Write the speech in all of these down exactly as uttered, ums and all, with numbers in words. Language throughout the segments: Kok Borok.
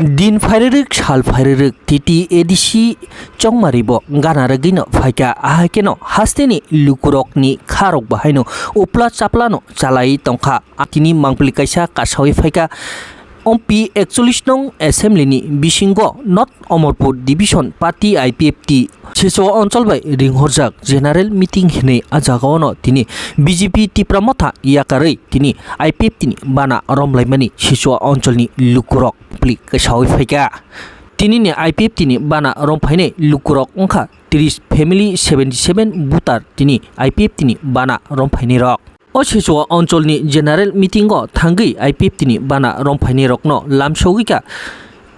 Din phairirwk sal phairirwk T T A D C chongmari bo gana rwgwino phaikha, ahai kheno hasteni lukurokni kharok bahaino upla chaplano chalai tongkha. Tini mangpili kaisa kasawi phaikha. Ompi ekchollish nong assembly ni bisingo North Omorpur division party I P F T Sisoa onchol bai ringhorjak general meeting hinwi a jagaono tini B J P Tipra Motha yakarwi tini I P F T ni bana romlaimani Sisoa oncholni lukurok plik kasawi phaikha. Tinini I P F T ni bana romphainai lukurok wngkha tris family seventy seven voter tini I P F T ni bana romphainai rok. O Sisoa oncholni general meeting o thangwi I P F T ni bana romphainai rokno lamsogwi kha.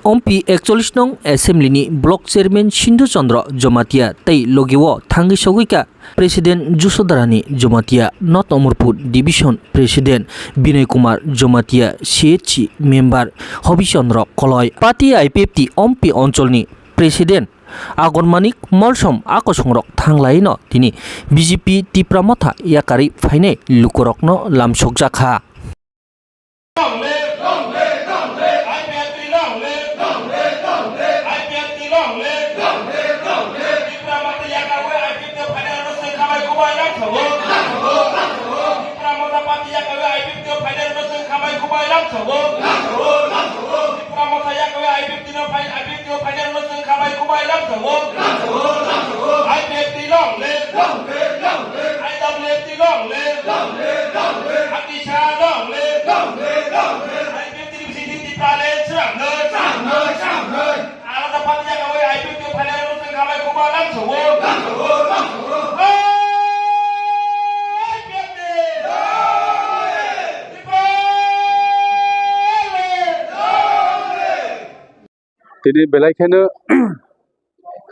Ompi ekchollish nong assembly ni block chairman Sindhu Chandra Jamatia tei logi o thangwi sogwi kha President Jusodharani Jamatia, North Omorpur division president Binoy Kumar Jamatia, C H C member Hobi Chandra Koloi, party I P F T Ompi oncholni president Agon Manik Molsom a kosongrok thanglaino tini B J P Tipra Motha yakarwi phainai lukurokno lamsokjakha. Tipra Motha yakarwi I P F T no phainai rokno chwng khamai kubai lamsao. I P F T long live. I W F T long live. Hatisa long live. I P F T ni bising Tipra le swnamnai. Alada party yakarwi I P F T no phainai rokno chwng khamai kubai lamsao. I P F T. Tini belai kheno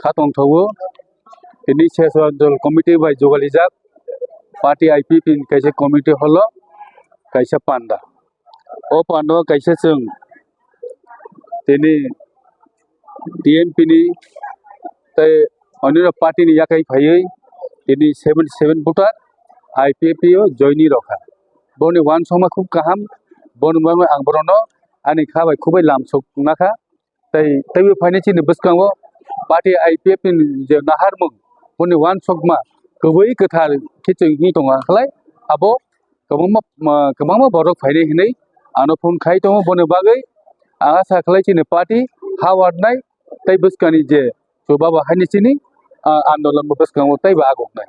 kha tongthogo. Tini Sisoa Anchal Committee bai jugalijak party I P F T ni kaisa committee holo kaisa panda. O panda o kaisa chwng tini T M P ni tei onino party ni yakai phaiwi tini seventy seven voter I P F T o joini rokha. Boni uansukma khub kaham, boni bagwi ang borokno ani kha bai khubui lamsok nakha. Tei teibo phainai chini bwskango party I P F T ni je naharmung boni uansukma kwbui kwthar khe chwng wngwi tongo, hwnkhe abo kwbangma, kwbangma borok phainai hinwi ano phone khai tongo. Boni bagwi ang asa khlai chini party ha warnai tei bwskangni je chubabu haini chini, ah, andolon bo bwskango teibo aguknai.